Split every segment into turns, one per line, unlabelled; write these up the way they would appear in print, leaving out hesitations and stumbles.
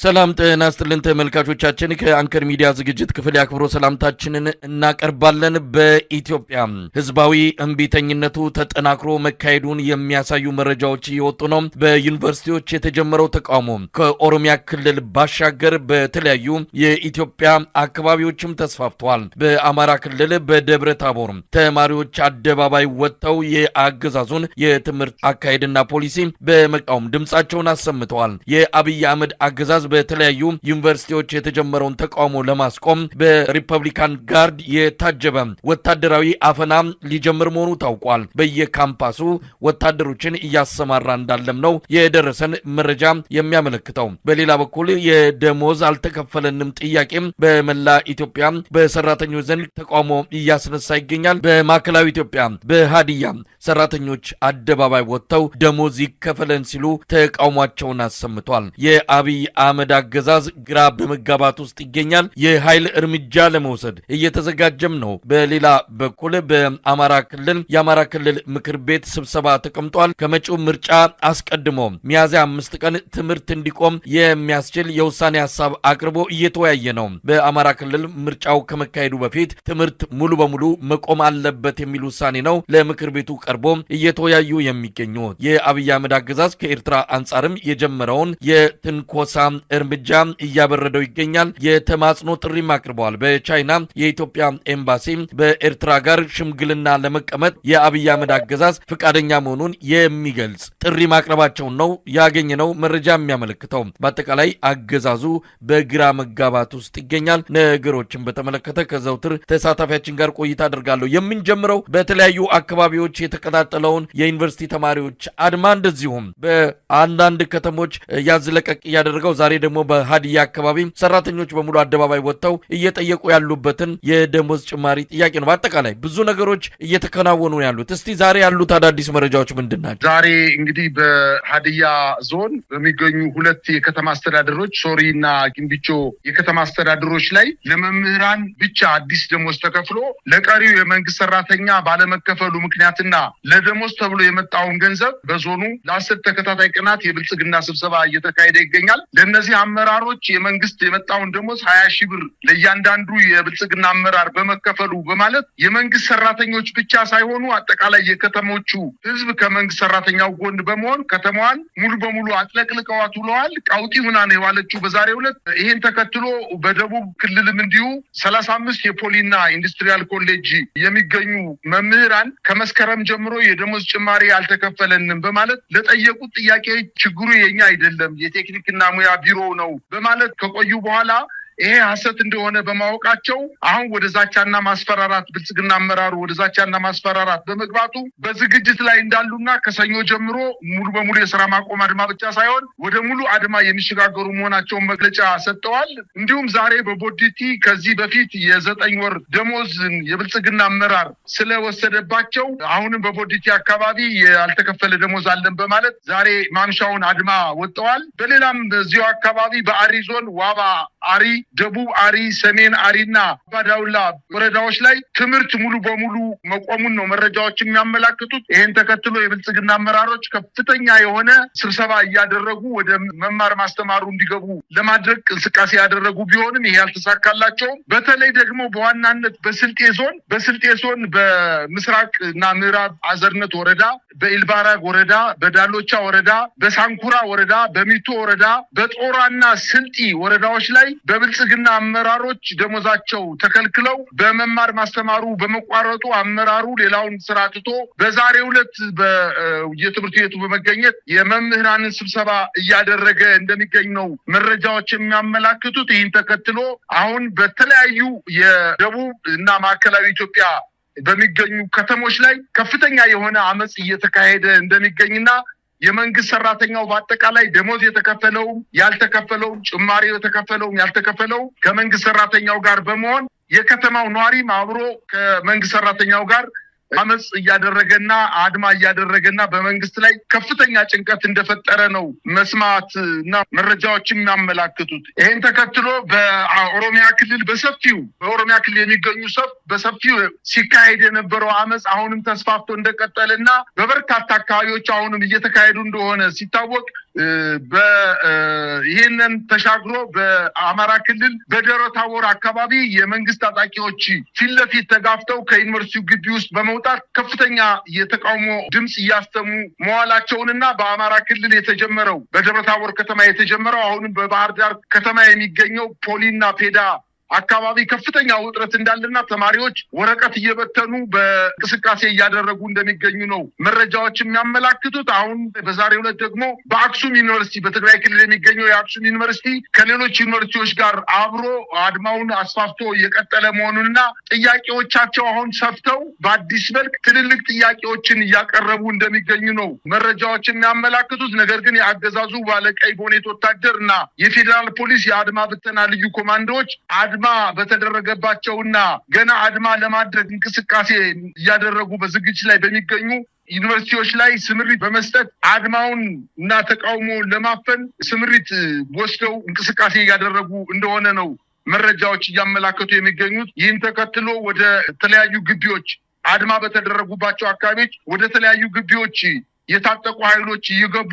ሰላም ጤና ይስጥልን ተመልካቾቻችን፣ ከአንከር ሚዲያ ዝግጅት ክፍል የአክብሮት ሰላምታችንን እናቀርባለን። በኢትዮጵያ ህዝባዊ እምቢተኝነቱ ተጠናክሮ መካሄዱን የሚያሳዩ መረጃዎች እየወጡ ነው። በዩኒቨርሲቲዎች የተጀመረው ተቃውሞ ከኦሮሚያ ክልል ባሻገር በተለያዩ የኢትዮጵያ አካባቢዎችም ተስፋፍተዋል። በአማራ ክልል በደብረ ታቦር ተማሪዎች አደባባይ ወጥተው የአገዛዙን የትምህርት አካሄድና ፖሊሲ በመቃወም ድምጻቸውን አሰምተዋል። የአብይ አህመድ አገዛዝ በተለያዩ ዩኒቨርሲቲዎች የተጀመረውን ተቃውሞ ለማስቆም በ Republican Guard የታጀበ ወታደራዊ አፈና ሊጀምር መሆኑ ታውቋል። በየካምፓሱ ወታደሮችን እያሰማራ እንዳለም ነው የደረሰን መረጃ የሚያመለክተው። በሌላ በኩል የደሞዝ አልተከፈለንም ጥያቄም በመላ ኢትዮጵያ በሰራተኞች ዘንድ ተቃውሞ እያስነሳ ይገኛል። በማዕከላዊ ኢትዮጵያ በሀዲያ ሰራተኞች አደባባይ ወጥተው ደሞዝ ይከፈለን ሲሉ ተቃውሟቸውን አሰምቷል። የአብይ አህመድ አገዛዝ ግራ በመጋባት ውስጥ ይገኛል። የኃይል እርምጃ ለመውሰድ እየተዘጋጀም ነው። በሌላ በኩል በአማራ ክልል የአማራ ክልል ምክር ቤት ስብሰባ ተቀምጧል። ከመጪው ምርጫ አስቀድሞ ሚያዝያ 5 ቀን ትምህርት እንዲቆም የሚያስችል የውሳኔ ሀሳብ አቅርቦ እየተወያየ ነው። በአማራ ክልል ምርጫው ከመካሄዱ በፊት ትምህርት ሙሉ በሙሉ መቆም አለበት የሚል ውሳኔ ነው ለምክር ቤቱ ቀርቦ እየተወያዩ የሚገኙ። የአብይ አህመድ አገዛዝ ከኤርትራ አንጻርም የጀመረውን የትንኮሳ እርምጃ እያበረደው ይገኛል። የተማጽኖ ጥሪም አቅርበዋል። በቻይና የኢትዮጵያ ኤምባሲ በኤርትራ ጋር ሽምግልና ለመቀመጥ የአብይ አህመድ አገዛዝ ፈቃደኛ መሆኑን የሚገልጽ ጥሪ ማቅረባቸውን ነው ያገኘነው መረጃ የሚያመለክተው። በአጠቃላይ አገዛዙ በግራ መጋባት ውስጥ ይገኛል። ነገሮችን በተመለከተ ከዘውትር ተሳታፊያችን ጋር ቆይታ አድርጋለሁ። የምንጀምረው በተለያዩ አካባቢዎች የተቀጣጠለውን የዩኒቨርሲቲ ተማሪዎች አድማ እንደዚሁም በአንዳንድ ከተሞች ያዝለቀቅ እያደረገው ዛሬ ደግሞ በሀዲያ አካባቢ ሰራተኞች በሙሉ አደባባይ ወጥተው እየጠየቁ ያሉበትን የደሞዝ ጭማሪ ጥያቄ ነው። በአጠቃላይ ብዙ ነገሮች እየተከናወኑ ያሉት። እስቲ ዛሬ ያሉት አዳዲስ መረጃዎች ምንድን ናቸው?
ዛሬ እንግዲህ በሀዲያ ዞን በሚገኙ ሁለት የከተማ አስተዳደሮች ሶሪ እና ጊምቢቾ የከተማ አስተዳደሮች ላይ ለመምህራን ብቻ አዲስ ደሞዝ ተከፍሎ ለቀሪው የመንግስት ሰራተኛ ባለመከፈሉ ምክንያትና ለደሞዝ ተብሎ የመጣውን ገንዘብ በዞኑ ለ10 ተከታታይ ቀናት የብልጽግና ስብሰባ እየተካሄደ ይገኛል። ለነዚህ አመራሮች የመንግስት የመጣውን ደሞዝ 20 ሺህ ብር ለእያንዳንዱ የብልጽግና አመራር በመከፈሉ በማለት የመንግስት ሰራተኞች ብቻ ሳይሆኑ አጠቃላይ የከተሞቹ ህዝብ ከመንግስት ሰራተኛው ጎን በመሆን ከተማዋን ሙሉ በሙሉ አጥለቅልቀዋት ውለዋል። ቀውጢ ሆና ነው የዋለችው በዛሬው ዕለት። ይሄን ተከትሎ በደቡብ ክልልም እንዲሁ 35 የፖሊና ኢንዱስትሪያል ኮሌጅ የሚገኙ መምህራን ከመስከረም ጀምሮ የደሞዝ ጭማሪ አልተከፈለንም በማለት ለጠየቁት ጥያቄ ችግሩ የኛ አይደለም የቴክኒክና ሙያ ቢሮ ነው በማለት ከቆዩ በኋላ ይሄ ሐሰት እንደሆነ በማወቃቸው አሁን ወደ ዛቻና ማስፈራራት ብልጽግና አመራሩ ወደ ዛቻና ማስፈራራት በመግባቱ በዝግጅት ላይ እንዳሉና ከሰኞ ጀምሮ ሙሉ በሙሉ የስራ ማቆም አድማ ብቻ ሳይሆን ወደ ሙሉ አድማ የሚሸጋገሩ መሆናቸውን መግለጫ ሰጥተዋል። እንዲሁም ዛሬ በቦዲቲ ከዚህ በፊት የ9 ወር ደሞዝን የብልጽግና አመራር ስለወሰደባቸው አሁንም በቦዲቲ አካባቢ ያልተከፈለ ደሞዝ አለን በማለት ዛሬ ማምሻውን አድማ ወጥተዋል። በሌላም በዚሁ አካባቢ በአሪ ዞን ዋባ አሪ፣ ደቡብ አሪ፣ ሰሜን አሪና ባዳውላ ወረዳዎች ላይ ትምህርት ሙሉ በሙሉ መቆሙን ነው መረጃዎች የሚያመላክቱት። ይሄን ተከትሎ የብልጽግና አመራሮች ከፍተኛ የሆነ ስብሰባ እያደረጉ ወደ መማር ማስተማሩ እንዲገቡ ለማድረግ እንቅስቃሴ ያደረጉ ቢሆንም ይሄ አልተሳካላቸውም። በተለይ ደግሞ በዋናነት በስልጤ ዞን በምስራቅ እና ምዕራብ አዘርነት ወረዳ፣ በኢልባራግ ወረዳ፣ በዳሎቻ ወረዳ፣ በሳንኩራ ወረዳ፣ በሚቶ ወረዳ፣ በጦራና ስልጢ ወረዳዎች ላይ በብልጽግና አመራሮች ደሞዛቸው ተከልክለው በመማር ማስተማሩ በመቋረጡ አመራሩ ሌላውን ስራ ትቶ በዛሬው ዕለት በየትምህርት ቤቱ በመገኘት የመምህራንን ስብሰባ እያደረገ እንደሚገኝ ነው መረጃዎች የሚያመላክቱት። ይህን ተከትሎ አሁን በተለያዩ የደቡብ እና ማዕከላዊ ኢትዮጵያ በሚገኙ ከተሞች ላይ ከፍተኛ የሆነ አመጽ እየተካሄደ እንደሚገኝና የመንግስት ሰራተኛው በአጠቃላይ ደሞዝ የተከፈለው ያልተከፈለው ጭማሪ የተከፈለው ያልተከፈለው ከመንግስት ሰራተኛው ጋር በመሆን የከተማው ነዋሪም አብሮ ከመንግስት ሰራተኛው ጋር አመጽ እያደረገና አድማ እያደረገና በመንግስት ላይ ከፍተኛ ጭንቀት እንደፈጠረ ነው መስማት እና መረጃዎች የሚያመላክቱት። ይሄን ተከትሎ በኦሮሚያ ክልል በሰፊው በኦሮሚያ ክልል የሚገኙ በሰፊው ሲካሄድ የነበረው አመጽ አሁንም ተስፋፍቶ እንደቀጠለና በበርካታ አካባቢዎች አሁንም እየተካሄዱ እንደሆነ ሲታወቅ፣ ይህንን ተሻግሮ በአማራ ክልል በደብረ ታቦር አካባቢ የመንግስት ታጣቂዎች ፊት ለፊት ተጋፍተው ከዩኒቨርሲቲው ግቢ ውስጥ በመውጣት ከፍተኛ የተቃውሞ ድምጽ እያሰሙ መዋላቸውንና በአማራ ክልል የተጀመረው፣ በደብረ ታቦር ከተማ የተጀመረው አሁንም በባህር ዳር ከተማ የሚገኘው ፖሊና ፔዳ አካባቢ ከፍተኛ ውጥረት እንዳለና ተማሪዎች ወረቀት እየበተኑ በእንቅስቃሴ እያደረጉ እንደሚገኙ ነው መረጃዎች የሚያመላክቱት። አሁን በዛሬው ዕለት ደግሞ በአክሱም ዩኒቨርሲቲ፣ በትግራይ ክልል የሚገኘው የአክሱም ዩኒቨርሲቲ ከሌሎች ዩኒቨርሲቲዎች ጋር አብሮ አድማውን አስፋፍቶ የቀጠለ መሆኑንና ጥያቄዎቻቸው አሁን ሰፍተው በአዲስ መልክ ትልልቅ ጥያቄዎችን እያቀረቡ እንደሚገኙ ነው መረጃዎች የሚያመላክቱት። ነገር ግን የአገዛዙ ባለቀይ ቦኔት ወታደር እና የፌዴራል ፖሊስ የአድማ ብተና ልዩ ኮማንዶዎች አድማ በተደረገባቸውና ገና አድማ ለማድረግ እንቅስቃሴ እያደረጉ በዝግጅት ላይ በሚገኙ ዩኒቨርሲቲዎች ላይ ስምሪት በመስጠት አድማውን እና ተቃውሞ ለማፈን ስምሪት ወስደው እንቅስቃሴ እያደረጉ እንደሆነ ነው መረጃዎች እያመላከቱ የሚገኙት። ይህን ተከትሎ ወደ ተለያዩ ግቢዎች፣ አድማ በተደረጉባቸው አካባቢዎች ወደ ተለያዩ ግቢዎች የታጠቁ ኃይሎች እየገቡ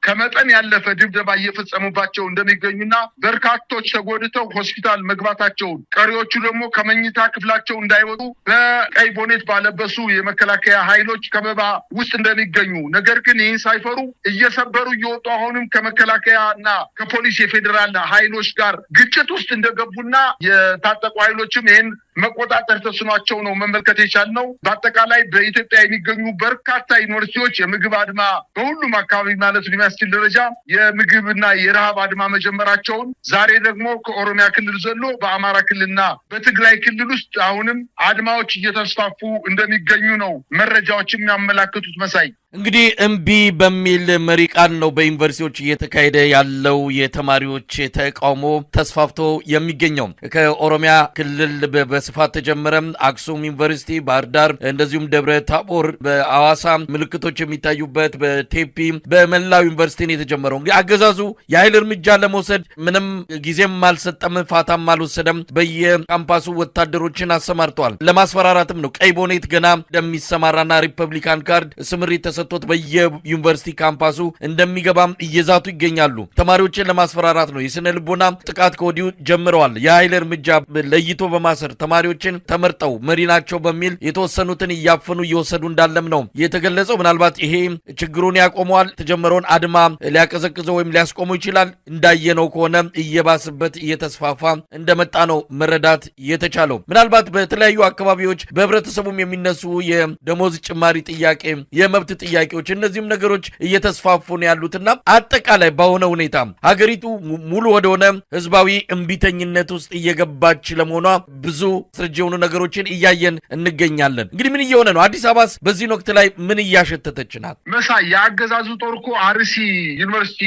ከመጠን ያለፈ ድብደባ እየፈጸሙባቸው እንደሚገኙና በርካቶች ተጎድተው ሆስፒታል መግባታቸውን፣ ቀሪዎቹ ደግሞ ከመኝታ ክፍላቸው እንዳይወጡ በቀይ ቦኔት ባለበሱ የመከላከያ ኃይሎች ከበባ ውስጥ እንደሚገኙ፣ ነገር ግን ይህን ሳይፈሩ እየሰበሩ እየወጡ አሁንም ከመከላከያ እና ከፖሊስ የፌዴራል ኃይሎች ጋር ግጭት ውስጥ እንደገቡና የታጠቁ ኃይሎችም ይህን መቆጣጠር ተስኗቸው ነው መመልከት የቻልነው። በአጠቃላይ በኢትዮጵያ የሚገኙ በርካታ ዩኒቨርሲቲዎች የምግብ አድማ፣ በሁሉም አካባቢ ማለት በሚያስችል ደረጃ የምግብና የረሃብ አድማ መጀመራቸውን፣ ዛሬ ደግሞ ከኦሮሚያ ክልል ዘሎ በአማራ ክልልና በትግራይ ክልል ውስጥ አሁንም አድማዎች እየተስፋፉ እንደሚገኙ ነው መረጃዎች የሚያመላክቱት መሳይ።
እንግዲህ እምቢ በሚል መሪ ቃል ነው በዩኒቨርሲቲዎች እየተካሄደ ያለው የተማሪዎች ተቃውሞ ተስፋፍቶ የሚገኘው። ከኦሮሚያ ክልል በስፋት ተጀመረ። አክሱም ዩኒቨርሲቲ፣ ባህር ዳር፣ እንደዚሁም ደብረ ታቦር፣ በአዋሳ ምልክቶች የሚታዩበት፣ በቴፒ በመላው ዩኒቨርሲቲ ነው የተጀመረው። እንግዲህ አገዛዙ የኃይል እርምጃ ለመውሰድ ምንም ጊዜም አልሰጠም፣ ፋታም አልወሰደም። በየካምፓሱ ወታደሮችን አሰማርተዋል። ለማስፈራራትም ነው። ቀይ ቦኔት ገና እንደሚሰማራና Republican Guard ስምሪት ተሰጥቶት በየዩኒቨርሲቲ ካምፓሱ እንደሚገባም እየዛቱ ይገኛሉ። ተማሪዎችን ለማስፈራራት ነው። የስነ ልቦና ጥቃት ከወዲሁ ጀምረዋል። የኃይል እርምጃ ለይቶ በማሰር ተማሪዎችን ተመርጠው መሪ ናቸው በሚል የተወሰኑትን እያፈኑ እየወሰዱ እንዳለም ነው የተገለጸው። ምናልባት ይሄ ችግሩን ያቆመዋል፣ የተጀመረውን አድማ ሊያቀዘቅዘው ወይም ሊያስቆመው ይችላል። እንዳየነው ከሆነ እየባስበት እየተስፋፋ እንደመጣ ነው መረዳት የተቻለው። ምናልባት በተለያዩ አካባቢዎች በህብረተሰቡም የሚነሱ የደሞዝ ጭማሪ ጥያቄ፣ የመብት ጥያቄዎች፣ እነዚህም ነገሮች እየተስፋፉ ነው ያሉትና አጠቃላይ በሆነ ሁኔታ ሀገሪቱ ሙሉ ወደሆነ ህዝባዊ እምቢተኝነት ውስጥ እየገባች ለመሆኗ ብዙ አስረጅ የሆኑ ነገሮችን እያየን እንገኛለን። እንግዲህ ምን እየሆነ ነው? አዲስ አበባስ በዚህን ወቅት ላይ ምን እያሸተተች ናት?
መሳይ፣ የአገዛዙ ጦር እኮ አርሲ ዩኒቨርሲቲ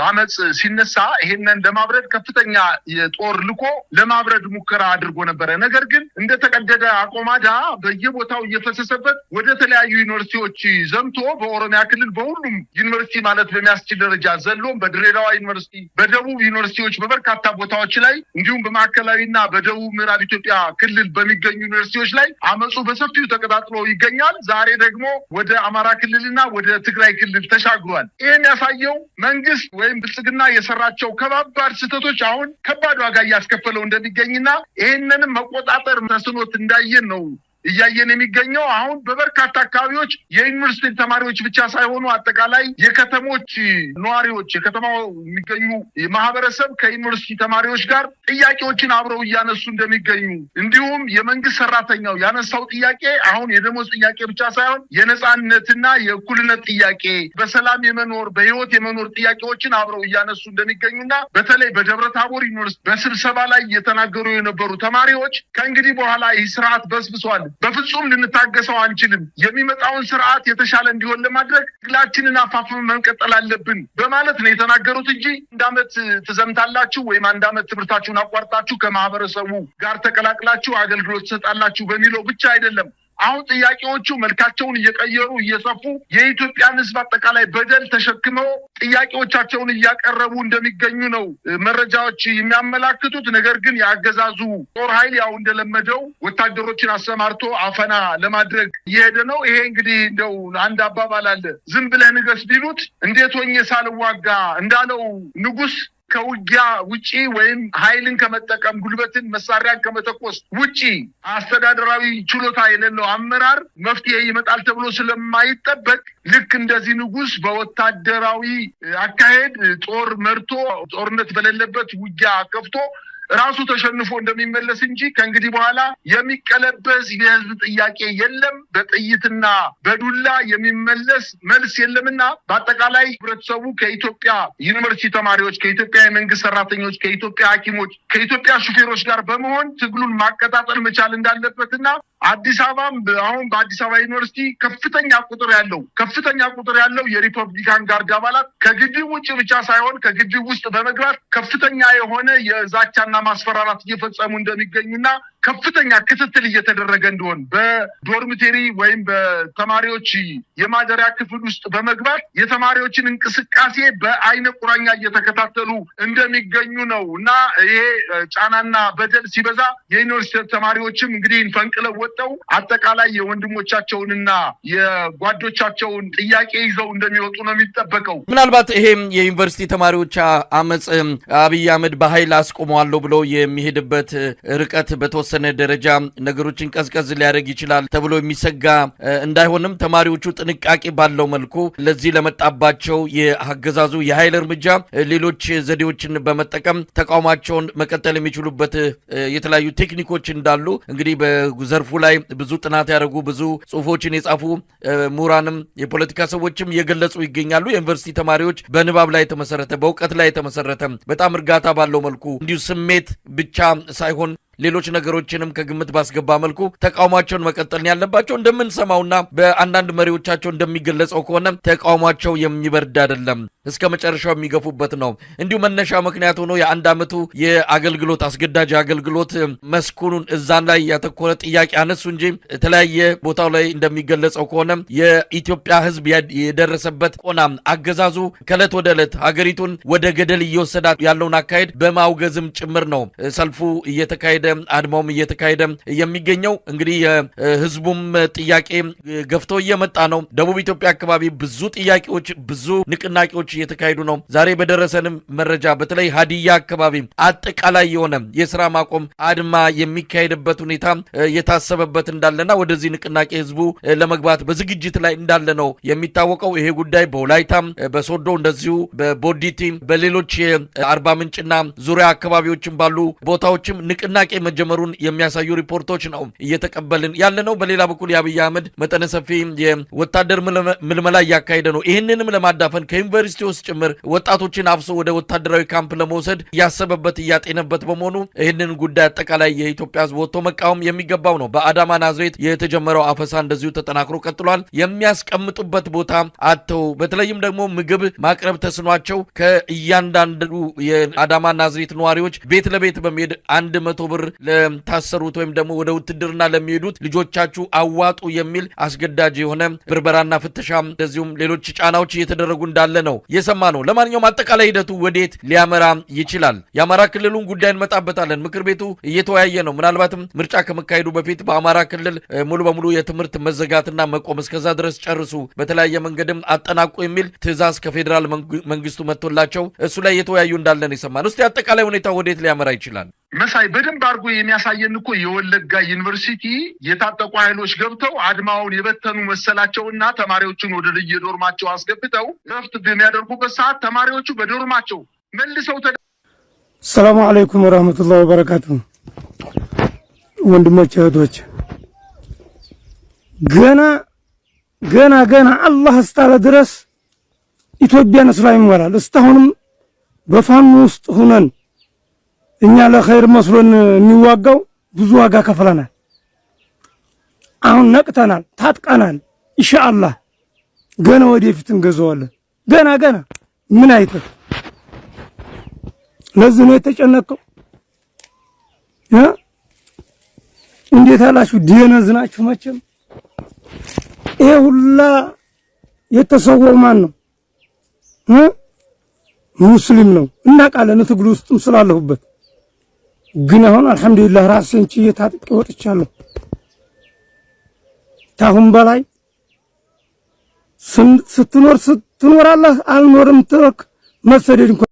አመፅ ሲነሳ ይሄንን ለማብረድ ከፍተኛ የጦር ልኮ ለማብረድ ሙከራ አድርጎ ነበረ። ነገር ግን እንደተቀደደ አቆማዳ በየቦታው እየፈሰሰበት ወደ ተለያዩ ዩኒቨርሲቲዎች ዘምቶ በኦሮሚያ ክልል በሁሉም ዩኒቨርሲቲ ማለት በሚያስችል ደረጃ ዘሎም በድሬዳዋ ዩኒቨርሲቲ፣ በደቡብ ዩኒቨርሲቲዎች በበርካታ ቦታዎች ላይ፣ እንዲሁም በማዕከላዊና በደቡብ ምዕራብ ኢትዮጵያ ክልል በሚገኙ ዩኒቨርሲቲዎች ላይ አመፁ በሰፊው ተቀጣጥሎ ይገኛል። ዛሬ ደግሞ ወደ አማራ ክልልና ወደ ትግራይ ክልል ተሻግሯል። ይህን ያሳየው መንግስት ወይም ብልጽግና የሰራቸው ከባባድ ስህተቶች አሁን ከባድ ዋጋ እያስከፈለው እንደሚገኝና ይህንንም መቆጣጠር ተስኖት እንዳየን ነው እያየን የሚገኘው። አሁን በበርካታ አካባቢዎች የዩኒቨርሲቲ ተማሪዎች ብቻ ሳይሆኑ አጠቃላይ የከተሞች ነዋሪዎች፣ የከተማው የሚገኙ ማህበረሰብ ከዩኒቨርሲቲ ተማሪዎች ጋር ጥያቄዎችን አብረው እያነሱ እንደሚገኙ፣ እንዲሁም የመንግስት ሰራተኛው ያነሳው ጥያቄ አሁን የደሞዝ ጥያቄ ብቻ ሳይሆን የነፃነትና የእኩልነት ጥያቄ፣ በሰላም የመኖር፣ በህይወት የመኖር ጥያቄዎችን አብረው እያነሱ እንደሚገኙና በተለይ በደብረ ታቦር ዩኒቨርሲቲ በስብሰባ ላይ እየተናገሩ የነበሩ ተማሪዎች ከእንግዲህ በኋላ ይህ ስርዓት በስብሷል፣ በፍጹም ልንታገሰው አንችልም፣ የሚመጣውን ስርዓት የተሻለ እንዲሆን ለማድረግ ትግላችንን አፋፍመን መቀጠል አለብን በማለት ነው የተናገሩት እንጂ አንድ ዓመት ትዘምታላችሁ ወይም አንድ ዓመት ትምህርታችሁን አቋርጣችሁ ከማህበረሰቡ ጋር ተቀላቅላችሁ አገልግሎት ትሰጣላችሁ በሚለው ብቻ አይደለም። አሁን ጥያቄዎቹ መልካቸውን እየቀየሩ እየሰፉ የኢትዮጵያን ሕዝብ አጠቃላይ በደል ተሸክመው ጥያቄዎቻቸውን እያቀረቡ እንደሚገኙ ነው መረጃዎች የሚያመላክቱት። ነገር ግን የአገዛዙ ጦር ኃይል ያው እንደለመደው ወታደሮችን አሰማርቶ አፈና ለማድረግ እየሄደ ነው። ይሄ እንግዲህ እንደው አንድ አባባል አለ፣ ዝም ብለህ ንገስ ቢሉት እንዴት ሆኜ ሳልዋጋ እንዳለው ንጉስ ከውጊያ ውጪ ወይም ኃይልን ከመጠቀም ጉልበትን መሳሪያን ከመተኮስ ውጪ አስተዳደራዊ ችሎታ የሌለው አመራር መፍትሄ ይመጣል ተብሎ ስለማይጠበቅ ልክ እንደዚህ ንጉስ በወታደራዊ አካሄድ ጦር መርቶ ጦርነት በሌለበት ውጊያ ከፍቶ ራሱ ተሸንፎ እንደሚመለስ እንጂ ከእንግዲህ በኋላ የሚቀለበስ የህዝብ ጥያቄ የለም። በጥይትና በዱላ የሚመለስ መልስ የለምና በአጠቃላይ ህብረተሰቡ ከኢትዮጵያ ዩኒቨርሲቲ ተማሪዎች፣ ከኢትዮጵያ የመንግስት ሰራተኞች፣ ከኢትዮጵያ ሐኪሞች፣ ከኢትዮጵያ ሹፌሮች ጋር በመሆን ትግሉን ማቀጣጠል መቻል እንዳለበትና አዲስ አበባም አሁን በአዲስ አበባ ዩኒቨርሲቲ ከፍተኛ ቁጥር ያለው የ Republican Guard አባላት ከግቢው ውጭ ብቻ ሳይሆን ከግቢው ውስጥ በመግባት ከፍተኛ የሆነ የዛቻና ማስፈራራት እየፈጸሙ እንደሚገኙና ከፍተኛ ክትትል እየተደረገ እንደሆን በ dormitory ወይም በተማሪዎች የማደሪያ ክፍል ውስጥ በመግባት የተማሪዎችን እንቅስቃሴ በአይነ ቁራኛ እየተከታተሉ እንደሚገኙ ነው። እና ይሄ ጫናና በደል ሲበዛ የዩኒቨርሲቲ ተማሪዎችም እንግዲህ ፈንቅለው ወጥተው አጠቃላይ የወንድሞቻቸውንና የጓዶቻቸውን ጥያቄ ይዘው እንደሚወጡ ነው የሚጠበቀው።
ምናልባት ይሄም የዩኒቨርሲቲ ተማሪዎች አመፅ አብይ አህመድ በኃይል አስቆመዋለሁ ብሎ የሚሄድበት ርቀት በተወሰነ ደረጃ ነገሮችን ቀዝቀዝ ሊያደርግ ይችላል ተብሎ የሚሰጋ እንዳይሆንም ተማሪዎቹ ጥንቃቄ ባለው መልኩ ለዚህ ለመጣባቸው የአገዛዙ የኃይል እርምጃ ሌሎች ዘዴዎችን በመጠቀም ተቃውሟቸውን መቀጠል የሚችሉበት የተለያዩ ቴክኒኮች እንዳሉ እንግዲህ በዘርፉ ላይ ብዙ ጥናት ያደረጉ፣ ብዙ ጽሁፎችን የጻፉ ምሁራንም የፖለቲካ ሰዎችም እየገለጹ ይገኛሉ። የዩኒቨርሲቲ ተማሪዎች በንባብ ላይ የተመሰረተ፣ በእውቀት ላይ የተመሰረተ፣ በጣም እርጋታ ባለው መልኩ እንዲሁ ስሜት ብቻ ሳይሆን ሌሎች ነገሮችንም ከግምት ባስገባ መልኩ ተቃውሟቸውን መቀጠል ያለባቸው። እንደምንሰማውና በአንዳንድ መሪዎቻቸው እንደሚገለጸው ከሆነ ተቃውሟቸው የሚበርድ አይደለም፣ እስከ መጨረሻው የሚገፉበት ነው። እንዲሁ መነሻ ምክንያት ሆኖ የአንድ ዓመቱ የአገልግሎት አስገዳጅ አገልግሎት መስኩኑን እዛን ላይ ያተኮረ ጥያቄ አነሱ እንጂ የተለያየ ቦታው ላይ እንደሚገለጸው ከሆነ የኢትዮጵያ ሕዝብ የደረሰበት ቆና አገዛዙ ከእለት ወደ ዕለት ሀገሪቱን ወደ ገደል እየወሰዳት ያለውን አካሄድ በማውገዝም ጭምር ነው ሰልፉ እየተካሄደ አድማውም እየተካሄደ የሚገኘው። እንግዲህ የህዝቡም ጥያቄ ገፍቶ እየመጣ ነው። ደቡብ ኢትዮጵያ አካባቢ ብዙ ጥያቄዎች፣ ብዙ ንቅናቄዎች እየተካሄዱ ነው። ዛሬ በደረሰንም መረጃ በተለይ ሀዲያ አካባቢ አጠቃላይ የሆነ የስራ ማቆም አድማ የሚካሄድበት ሁኔታ የታሰበበት እንዳለና ወደዚህ ንቅናቄ ህዝቡ ለመግባት በዝግጅት ላይ እንዳለ ነው የሚታወቀው። ይሄ ጉዳይ በወላይታም፣ በሶዶ፣ እንደዚሁ በቦዲቲ፣ በሌሎች የአርባ ምንጭና ዙሪያ አካባቢዎችም ባሉ ቦታዎችም ንቅናቄ መጀመሩን የሚያሳዩ ሪፖርቶች ነው እየተቀበልን ያለ ነው። በሌላ በኩል የአብይ አህመድ መጠነ ሰፊ የወታደር ምልመላ እያካሄደ ነው። ይህንንም ለማዳፈን ከዩኒቨርሲቲ ውስጥ ጭምር ወጣቶችን አፍሶ ወደ ወታደራዊ ካምፕ ለመውሰድ እያሰበበት እያጤነበት በመሆኑ ይህንን ጉዳይ አጠቃላይ የኢትዮጵያ ህዝብ ወጥቶ መቃወም የሚገባው ነው። በአዳማ ናዝሬት የተጀመረው አፈሳ እንደዚሁ ተጠናክሮ ቀጥሏል። የሚያስቀምጡበት ቦታ አጥተው በተለይም ደግሞ ምግብ ማቅረብ ተስኗቸው ከእያንዳንዱ የአዳማ ናዝሬት ነዋሪዎች ቤት ለቤት በመሄድ 100 ብር ለታሰሩት ወይም ደግሞ ወደ ውትድርና ለሚሄዱት ልጆቻችሁ አዋጡ የሚል አስገዳጅ የሆነ ብርበራና ፍተሻ እንደዚሁም ሌሎች ጫናዎች እየተደረጉ እንዳለ ነው የሰማነው። ለማንኛውም አጠቃላይ ሂደቱ ወዴት ሊያመራ ይችላል? የአማራ ክልሉን ጉዳይ እንመጣበታለን። ምክር ቤቱ እየተወያየ ነው። ምናልባትም ምርጫ ከመካሄዱ በፊት በአማራ ክልል ሙሉ በሙሉ የትምህርት መዘጋትና መቆም፣ እስከዛ ድረስ ጨርሱ፣ በተለያየ መንገድም አጠናቁ የሚል ትዕዛዝ ከፌዴራል መንግስቱ መጥቶላቸው እሱ ላይ እየተወያዩ እንዳለን የሰማነው። እስቲ አጠቃላይ ሁኔታ ወዴት ሊያመራ ይችላል?
መሳይ፣ በደንብ አድርጎ የሚያሳየን እኮ የወለጋ ዩኒቨርሲቲ የታጠቁ ኃይሎች ገብተው አድማውን የበተኑ መሰላቸውና ተማሪዎቹን ወደ የዶርማቸው አስገብተው ረፍት በሚያደርጉበት ሰዓት ተማሪዎቹ በዶርማቸው መልሰው
ሰላሙ አለይኩም ወራህመቱላሂ ወበረካቱ። ወንድሞች እህቶች፣ ገና ገና ገና አላህ እስካለ ድረስ ኢትዮጵያን እስላም ይሞላል። እስካሁንም በፋኖ ውስጥ ሁነን እኛ ለኸይር መስሎን የሚዋጋው ብዙ ዋጋ ከፍለናል። አሁን ነቅተናል፣ ታጥቀናል። ኢንሻአላህ ገና ወደፊት እንገዛዋለን። ገና ገና ምን አይተህ ለዚህ ነው የተጨነቀው? እንዴት አላችሁ? ደነዝ ናችሁ መቼም። ይሄ ሁላ የተሰወው ማን ነው? ሙስሊም ነው። እናውቃለን፣ ትግሉ ውስጥም ስላለሁበት። ግን አሁን አልሐምዱሊላህ ራሴን ችዬ ታጥቄ ወጥቻለሁ። ታሁን በላይ ስትኖር ስትኖራለህ፣ አልኖርም ትረክ መሰደድ እንኳን